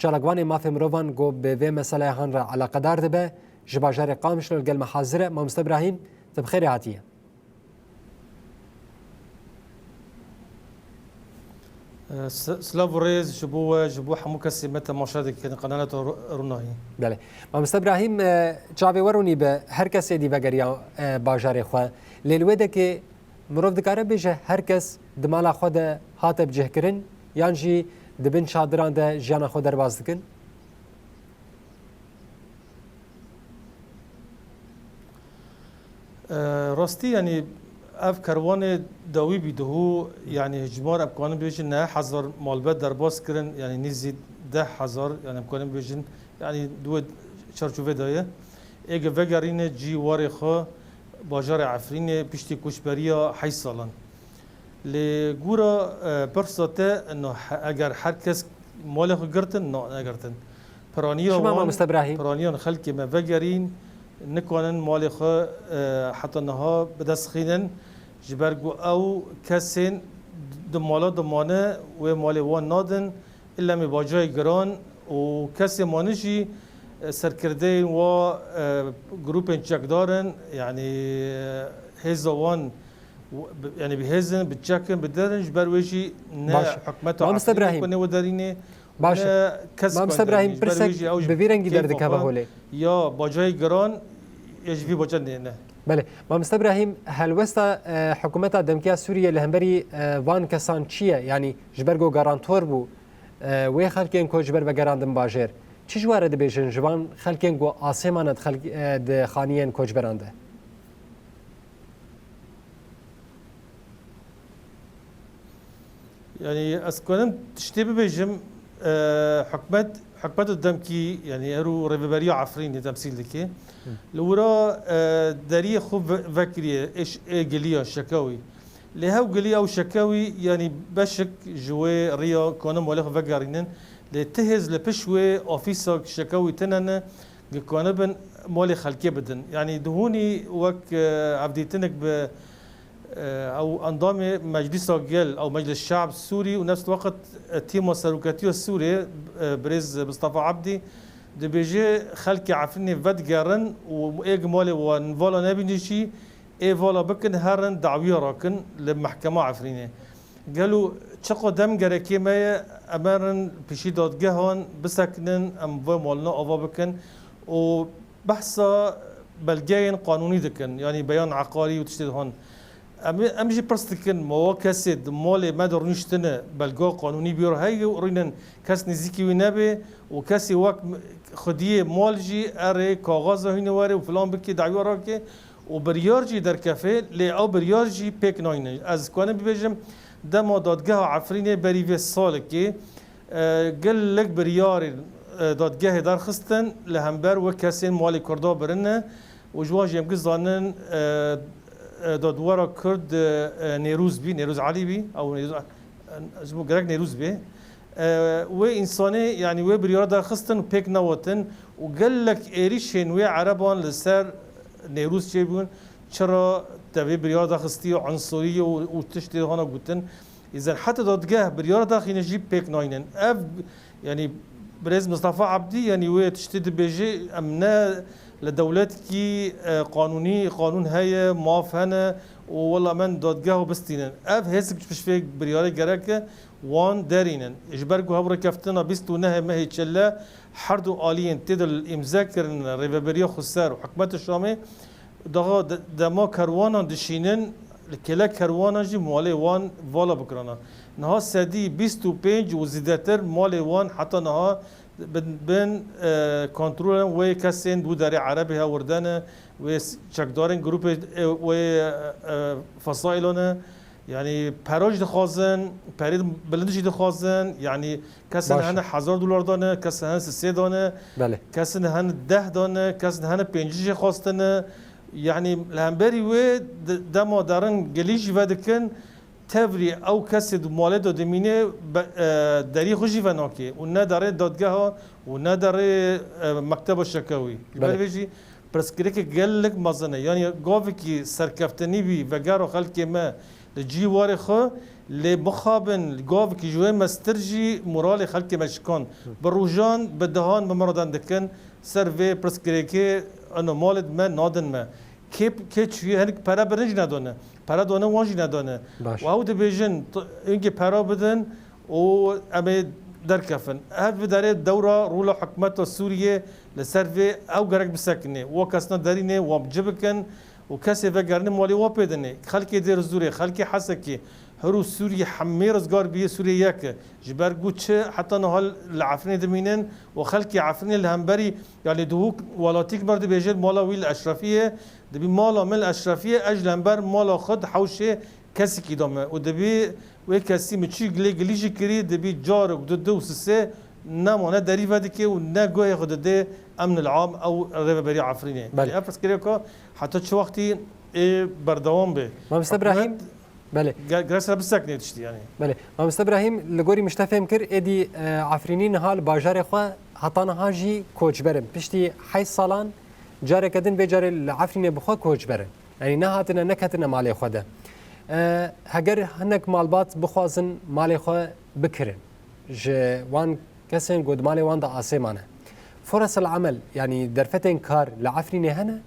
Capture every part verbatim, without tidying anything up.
Çalakvanê mafê mirovan ku bi vê meseleyê han re eleqedar dibe, ji bajarê Qamişlo li gel me hazir e. Mamoste Brahîm, tu bi xêrê hatiye. E, si-, silav û rêz ji bo we, ji bo hemû kesê me temaşe dikin, qenala te ro-, ronahî. Belê. Mamoste Brahîm, e, çavê we ronî be, her kesê dî vegeriya, e, bajarê xwe. Lê li wê dekê mirov dikare bêje, her kes di mala xwe de hate bicihkirin, yan jî di bin çadiran de jiyana xwe derbas dikin? E, rastî, yanî ev kerwanê dawî bî dihû, yanî hicmar em kanin bêjin neh hezar malbet derbas kirin, yanî nîzî deh hezar, yanî em kanin bêjin, yanî di wê çarçovê de ye. Êge vegerîne cî warê xwe bajarê Efrînê piştî koçberiya heyş salan. Lê gura, e, pirsa te, no, he-, eger her kes malê xwe girtin, no, negirtin. Piraniya Şima wan, mamoste Brahîm. Piraniyan xelkê me vegerîn, nikanin malê xwe, e, heta niha bi dest xînin, ji ber ku ew kesên di mala dimane wê malê wan nadin, Îlemê bacayê giran û kesê mane jî, e, serkirdeyên wa, e, grûpên çekdar in, yanî, e, hêza wan, w-, bi, yanî bi hêz in, bi çek in, bi der in, ji ber wê jî ne Baş. Hikûmeta Mamoste Efrînê Îbrahîm. Ku ne we derînê, Baş. Ne kes Mamoste ku Îbrahîm, derînê, ji ber wê pirsek jî ew ji bi vî rengî keyfa derdikeve xwe holê. Ya bacayê giran, ya ji vî baca nêne. Belê. Mamoste Îbrahîm, helwesta, e, hikûmeta demkî ya Sûriyê li hemberî, e, van kesan çi ye? Yanî ji ber ku garantor bû, e, wê xelkên koçber vegerandin bajêr. Çi ji we re dibêjin ji van xelkên ku asê mane di xelk-, e, di xaniyên koçberan de? Yanî ez kanim tiştê bibêjim, e, hikûmet, hikûmeta demkî, yanî her û rêveberiya Efrînê temsîl dike. Hı. Li wira, e, deriyê xwe ve-, vekiriye, ê ş-, ê giliya şekewî. Lê hew gilî ew şekewî, yanî beşik ji wê riya kanin malê xwe vegerînin. Lê ti hêz li pişt wê ofîsa şekewî tine ne, ku kanibin malê xelkê bidin. Yanî dihûnî wek, e, hevdîtinek bi, e, ew endamê Meclisa Gel, ew Meclis Şe'b Sûrî û nefs weqt, e, tîma seroketiya Sûrê, e, birêz Mistefa Ebdî, dibêje xelkê Efrînê vedigerin û êg malê wan vala nebîne jî, ê vala bikin, herin dawiya rakin li mehkema Efrînê. Gelo çiqo dem gerekê me ye, em herin pişî dadgehan bisekinin, em vê malina ava bikin û behsa belgeyên qanûnî dikin, yanî beyan eqarî û tiştê dihan. Em, em jî pirs dikin, ma wa kesê di malê me de rûniştine, belga qanûnî biyar heye û rûnin kes nêzîkî wî nebe û kesê wek xwediyê mal jî erê kaxaza hîne were û filan bike, dawiya rake. û biryar jî derkeve, lê ew biryar jî pêk nayne. Ez kanim bibêjim, dema dadgeha Efrînê berî vê salekê, e, gelek biryarên, e, dadgehê derxistin li hember wê kesên malê Kurda birine û ji wan jî em gizanin, e, e, dadwera Kurd, e, Nêrûz bî, Nêrûz Elî bî, ew Nêrûz, e, ji bo gerek Nêrûz bê. E, wê însanê, yanî wê biryara derxistin û pêk newetin û gelek êrîşên wê ereban li ser Nêrûz çêbûn. Çira te vê biryara daxistî, unsurî û, û tiştê hana gotin. Îzen heta dadgeh biryara daxîne jî pêk naynin. Ev, yanî birêz Mistefa Ebdî, yanî wê tiştê dibêje, em ne li dewletkî, e, qanûnî, qanûn heye, maf hene û wela em dadgeh û bistînin. Ev hêzik ji pişt vê biryarê gerek e. Wan derînin. Ji ber ku hevrekeftina bîst û nehê mehê Çile her du aliyên tê de îmze kirine, Rêveberiya Xweser û Hikûmeta Şamê, daha de-, dema kerwanan dişînin, li kêlek kerwanan jî malê wan vala bikirana. Niha sedî bîst û pênc û zêdetir malê wan heta niha bin, bin, e, kontrola wê kesên wî derê Erebê hewirde ne, wê s-, çekdarên grûpê, e, wê, e, e, fesaîlo ne. Yanî peroj dixwazin, perê bilind jî dixwazin. Yanî kesin Baş e. hene hezar dolar dane, kesin hene sisê dane, Belê. kesin hene deh dane, kesin hene pêncî jî xwastine. Yanî li hemberî wê de-, dema derin gilî jî vedikin, tevrî ew kesê di malê de dimîne be-, e, derî xwe jî venake û ne derê dadgeha û ne derê, e, mekteba şekewî. Ji ber Belê. vê jî pirsgirêkek gelek mezin e. Yanî gavekî serkeftinî bî vegera xelkê me Li cî warê xwe, lê mixabin gavekî ji wê mestir jî moralê xelkê me şikand. Bi rojan, bi dehan bi min re deng dikin, ser vê pirsgirêkê, eno malê me nadin me. Kê, kê çûye, hinek pere birin jî nedane. Pere dane, wan jî nedane. Baş. Û ew dibêjin, t-, hinkê pera bidin û em ê derkefin. Ev bi derê dewra rola hikûmeta Sûriyê li ser vê ew gerek bisekinê. Wa kesna derînê, wan bi cih bikin. Û kesê vegerine malê wa pê dinê. Xelkê Dêr Zûrê, xelkê Hesekê, her û Sûriyê hemê rizgar bîye Sûriyê yek e. Ji ber ku çi heta niha li Efrînê dimînin û xelkê Efrînê li hemberî, yanî di hûk welatîk ber dibêje mala wî li Eşrefiyê, dibî mala min li Eşrefiyê, ez ji li hember mala xwe di hewşê kesekî de me. Û dibî wê kesî min çi lê gilî jî kirî, dibî carek du du û sisê nemane derî vedike û ne guhê xwe didê emnil am ew rêveberî Efrînê. Belê. Ev pirsgirêka heta çi wextî ê berdewam be? Mamoste Hikûmet Îbrahîm, belê. Ge-, gerek ser biseknê tiştî yanî. Belê. Mamoste Îbrahîm, li gorî min ji te fêm kir, êdî, e, Efrînî niha li bajarê xwe heta niha jî koçber in. Piştî heyş salan careke din vê carê li Efrînê bi xwe koçber in. Yanî nehatine, neketine malê xwe de. E, heger hinek malbat bixwazin malê xwe bikirin, ji wan kesên ku di malê wan de asê mane. Furesel emel, yanî derfetên kar li Efrînê hene?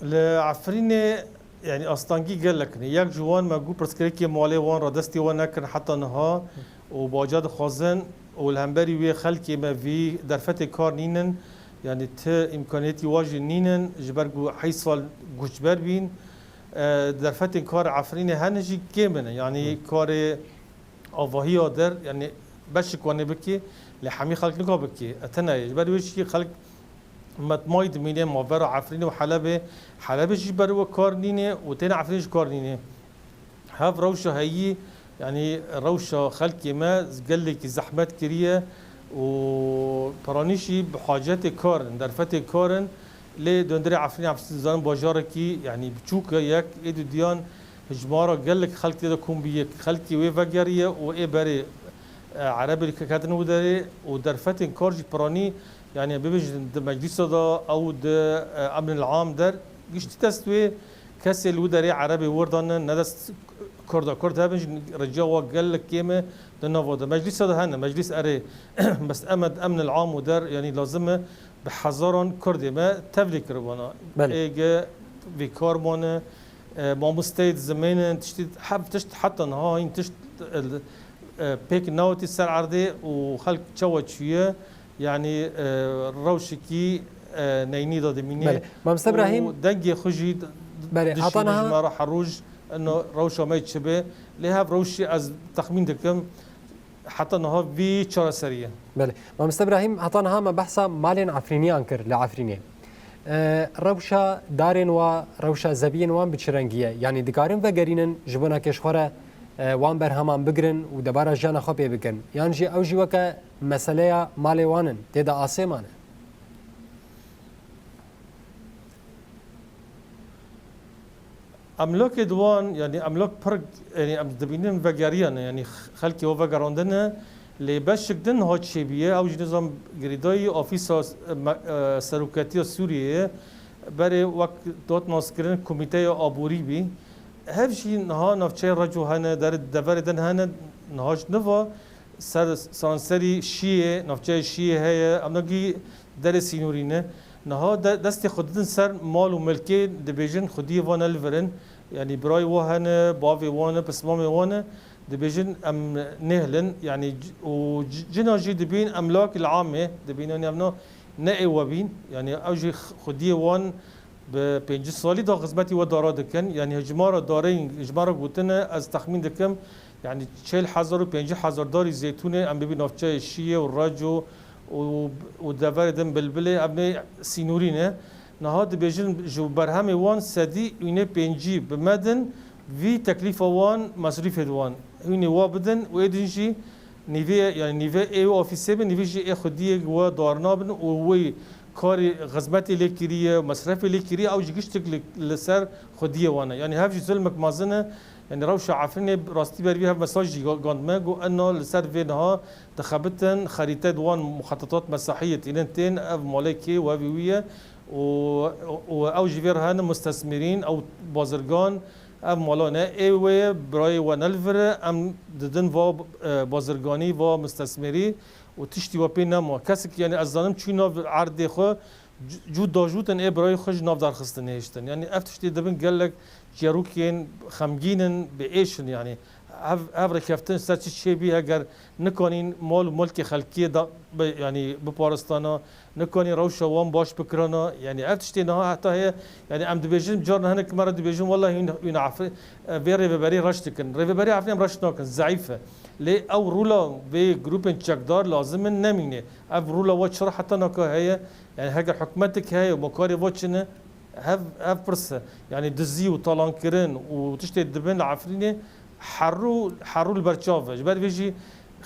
Li Efrînê, yanî astengî gelek ne. Yek ji wan me got pirsgirêkê malê wan radestî wan nekirin heta niha û baca dixwazin û li hemberî wê xelkê me vî derfetê kar nînin. Yanî ti îmkaniyetî wa jî nînin, ji ber ku heyş sal koçber bîn. E, derfetên kar Efrînê hene jî kêm in. Yanî Hı. karê avahiya der, yanî beşik wanê bikî, lê hemî xelk nika bikî. E, tune ye. Ji ber wê jî xelk metmayî dimîne mavera Efrînê û Helebê. Helebê jî ber we kar nîne û têne Efrînê jî kar nîne. Hev rewşa heyî, yanî rewşa xelkê me gelekî zehmet kiriye û piranî jî bi hacetê kar in, derfetê kar in. Lê dundirê Efrînê, Efrînê zanin bajarekî, yanî biçûk e, yek ê du diyan hijmara gelek xelk tê de kom bûye, xelkê wê vegeriye û ê berê, e, Erebê li ketin û derê û derfetên kar jî piranî, yanî bibêjin di meclîsa de ew di, e, emnil am der giştî dest wê kesê li wî derê Erebê wir dane, ne dest Kurda. Kurd hebin jî rica wa gelek kêm e di nava de. Meclîsa de hene, meclîs erê, bes em, emnil am û der, yanî lazim e bi hezaran Kurdê me tevlî kiribana. Belê. Êge vîkar mane, e, mamosteyê dizimênin, tiştî heb tişt heta niha hîn tişt, e, e, pêk newtî ser erdê û xelk çawa çûye, yanî, e, rewşekî, e, neynî de dimîne. Belê. Mamoste Îbrahîm. Û dengê xwe jî d-, Belê, dişîne heta niha ji me re her roj, ino rewşa me çi be. Lê hev rewşî ez texmîn dikim, heta niha vî çareserî ye. Belê. Mamoste Îbrahîm, heta niha me behsa malên Efrîniyan kir li Efrînê. E, rewşa darên wa, rewşa zeviyên wan bi çi rengî ye? Yanî dikarin vegerînin ji bona kêşxwe re, e, wan berheman bigirin û debara jiyana xwe pê bikin? Yan jî ew jî weke meseleya malê wan in, tê de asê mane? Emlakê di wan, yanî emlak pir, yanî em dibînin vegeriyane, yanî xelkê wan vegerandine, lê beşik din niha çêbûye, ew jî nizam girêdayî ofîsa, e, me-, e, seroketiya Sûriyeyê, berê wek dot naskirin komîteya aborî bî. Hev jî niha navçeyê Reco hene, der-, deverê din hene, niha ji niva ser, seranserî Şiyê, navçeya Şiyê heye, em nagî derê sînorî ne. Niha de, destê xwe didin ser mal û milkê, dibêjin xwediyê wan ne li vir in. Yanî birayê wan hene, bavê wan ne, pismamê wan ne. Dibêjin em nêhilin. Yanî c-, û c-, cina jî dibîn emlak li amê, dibîn yanî em ne, ne ê we bîn. Yanî ew jî x-, xwediyê wan bi pêncî salî de xizmetî we dara dikin. Yanî hijmara darên, hijmara gotine, ez texmîn dikim, yanî çil hezar û pêncî hezar darî zeytûnê em bibî navçeyê Şiyê û Reco û, û deverê din Bilbilê, ev nê sînorî ne. Niha dibêjin ji berhemê wan sedî û nê pêncî bi me din, vî teklîfa wan, mesrûfê di wan. Hûnê wa bidin û ê din jî nîvê, yanî nîvê ê wê ofîsê bin, nîvê jî ê xwediyê we dar nabin û wê karê xizmetê lê kiriye, mesrefê lê kiriye, ew jî giştik li, li ser xwediyê wan e. Yanî hev jî zulmek mezin e, Yanî rewşa Efrînê rastî ber vî hev mesaj jî ga-, gand me, got, ena li ser vê niha dixebitin, xerîteyê di wan muxetetat mesahiyê tînin tên, ev malê kê û ev wî ye û, û ew jî vê re hene mustesmîrîn, ew bazirgan, ev mala ne ê wê ye, birayê we ne li vir e, em didin va, e, bazirganî, va mustesmîrî û tiştî we pê nema. Kesik, yanî ez zanim çû nav erdê xwe, Cu-, cû dajûtin ê birayê xwe ji nav derxistin hêştin. Yanî ev tiştê dibin gelek çêrokên xemgîn in, bi êş in. Yanî ev, ev rêkeftin ser çi çêbî, heger nikanîn mal û mulkê xelkê da, bi, yanî biparistana, nikanîn rewşa wan baş bikirana. Yanî ev tiştê niha heta heye, yanî em dibêjin, carna hinek me re dibêjin, wela hûn, hûn Efrî-, vê rêveberî reş dikin. Rêveberî Efrînê em reş nakin, zeîf e. Lê ew rûla vê grûpên çekdar lazim in nemîne. Ev rûla we çira heta naka heye? Yanî heger hikûmetek heye û ma karê va çi ne, hev, hev pirs e. Yanî dizî û talankirin û tiştê dibin li Efrînê herû, herû li ber çav e. Ji ber vê jî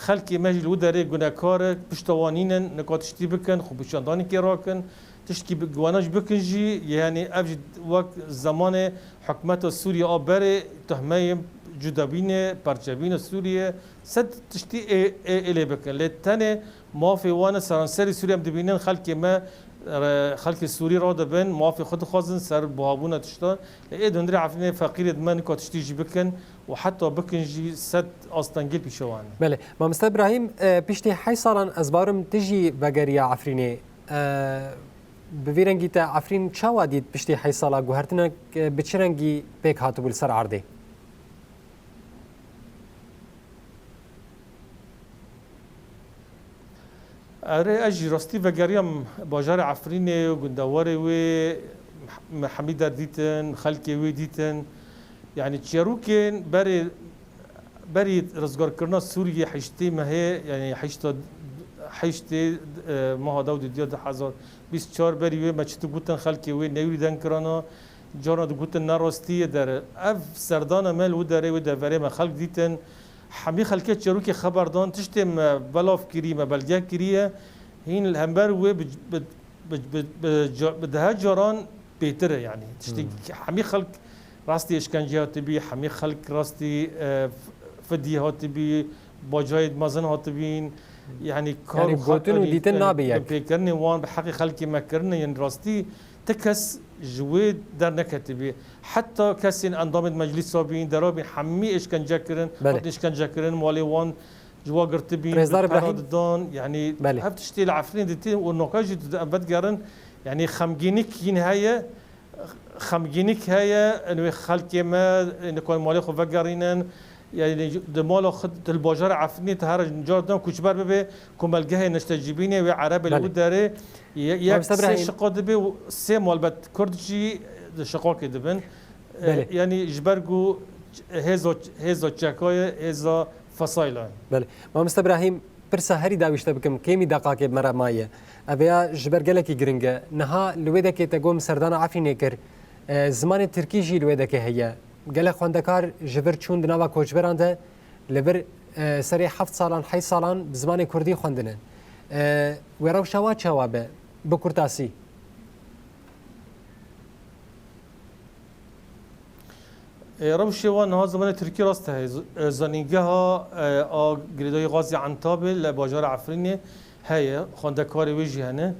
xelkê me jî li wî derê gunekar e, pişta wan nînin, nika tiştî bikin, xwepêşandanekê rakin, tiştkî bi-, wana jî bikin jî, yanî ev jî wek zemanê hikûmeta Sûriye a berê, tuhmeyên cudabînê, parçebîna Sûriye, sed tiştî ê, ê, ê lê bikin. Lê tenê mafê wan e, seranserî Sûriyê em dibînin, xelkê me, re-, xelkê Sûrî radibin, mafê xwe dixwazin ser buhabûna tişta. Lê ê di hundirê Efrînê feqîrê di me nika tiştî jî bikin û heta bikin jî sed astengî pîşe wan e. Belê. Mamoste Îbrahîm, e, piştî heyş salan ez barim tu jî vegeriya Efrînê. E, bi vî rengî te Efrîn çawa dît piştî heyş sala? Guhertinek, e, bi çi rengî pêk hatibû li ser erdê? Erê, ez jî rastî vegeriyam bajarê Efrînê û gundewarê wê, me hemî der dîtin, xelkê wê dîtin. Yanî çêrokên berê, berî rizgarkirina Sûriyê heştê mehê, yanî heşta, heştê, e, meha dewdê diya du hezar bîst çar berî wê me çi digotin, xelkê wê newî deng kirana, carna digotin ne rastî ye dere. Ev serdana me li wî derê, wê deverê me xelk dîtin. Hemî xelkê çêrokê xeber dan, tiştê me belav kirî, me belge kiriye. Hîn li hember wê bi, bi, bi, bi, bi ca-, bi dehe caran bêtir e, yanî. Tiştê Hmm. hemî xelk rastî îşkencê hatibî, hemî xelk rastî, e, f-, fidî hatibî, bacayê mezin hatibîn. Yanî kar Yanî û gotin û yanî, dîtin yanî nabê yek. Binpêkirinê wan bi heqê xelkê me kirine, yanî rastî ti kes ji wê derneketibî. Heta kesên endamên meclîsa bîn, dera bîn, hemî îşkence kirin, Belê. hatin îşkence kirin, malê wan ji wa girtibîn, Rêzdar bi pera Îbrahîm. didan, yanî Belê. ev tiştê li Efrînê dîtin û noka jî em vedigerin, yanî xemgînik hîn heye, xemgînik heye, in wê xelkê me, in kon malê xwe vegerînin, yanî di mala xwe, di bajarê Efrînê te her car didan koçber bibe, komelgehê niştecîbînê wê erebê li Belê. wî derê, ye-, yek Mamoste sê Îbrahîm. şiqa dibe û sê malbet Kurd jî di şiqakê dibin. E, Belê. yanî ji ber ku hêza, hêza çeka ye, hêza fesayla ye. Belê. Mamoste Îbrahîm, pirsa herî dawî ji te bikim, kêmî deqakê me re maye. Ev ya ji ber gelekî giring e. Niha li wê dekê te got min serdana Efrînê kir. E, zimanê tirkî jî li wê dekê heye. Gelek xwendekar ji vir çûn di nava koçberan de li vir, e, serê heft salan, heyş salan bi zimanê kurdî xwendine. E, wê rewşa wa çawa be? Bi kurtasî. E, rewşê wan niha zimanê tirkî rast heye. Z-, e, zanîngeha, e, a girêdayî Gazî Entabê li bajarê Efrînê heye, xwendekarê wê jî hene.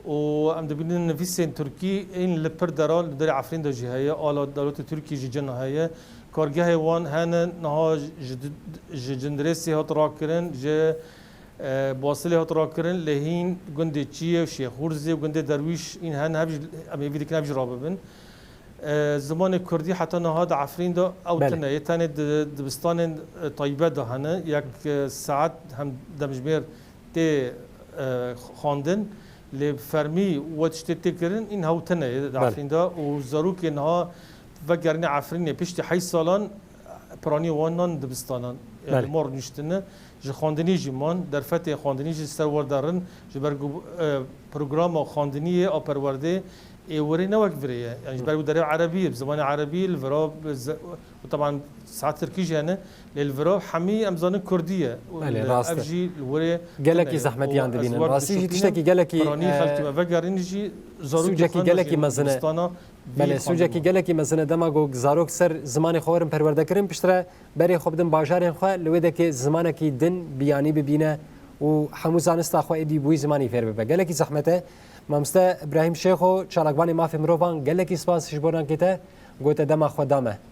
Û em dibînin nivîsên tirkî ên li pir deran li derê Efrîn de jî heye, ala dewletê Tirkî jî cina heye. Kargehê wan hene, niha ji di-, ji Cindirêsê hat rakirin, ji, e, Basilê hat rakirin, lê hîn gundê Çiyê û Şêxûrzê û gundê Derwîş hîn hene, hev jî em ê vî dikin, hev jî rabibin. E, zimanê kurdî heta niha di Efrîn de ew Belê. tune ye. Tenê di dibistanên, e, taybet de hene. Yek, e, saet hem demjimêr tê, e, xwendin. Lê bi fermî we tiştê tê kirin, în hew tune ye di Belê. Efrîn de. Û zarokê niha vegerîne Efrînê piştî heyş salan piranî wan nan dibistanan. Yani Belê. mor niştine. Ji xwendinî jî man, derfetê xwendinî jî ser wer derin. Ji ber ku, e, programa xwendiniyê a perwerdê Ê wirê ne wek virê ye. Yani ji ber ku derê erebî ye, bi zimanê erebî li vira bi ze-, û teban saet tirkî jî hene, lê li vira hemî em zanin kurdî ye. Û Belê, li rast e. Ev jî li wirê Gelekî tune ye. Zehmetiyan Û ez dibînin. Wek Rastî jî dişopînim, tiştekî gelekî, piranî e, xelkî me vegerîn jî zarokê sûcekî xwe gelekî nacînin mezin e. Dibistana vî Belê, xanimê. Sûcekî gelekî mezin e. Dema ku zarok ser zimanê xwe werin perwerdekirin, piştre berê xwe bidin bajarên xwe, li wê dekê zimanekî din biyanî bibîne û hemû zanista xwe êdî bi wî zimanî fêr bibe. Gelekî zehmet e. Mamoste Îbrahîm Şêxo, çalakvanê mafê mirovan, gelekî spas ji bo rengê te, gote dema xwe da me.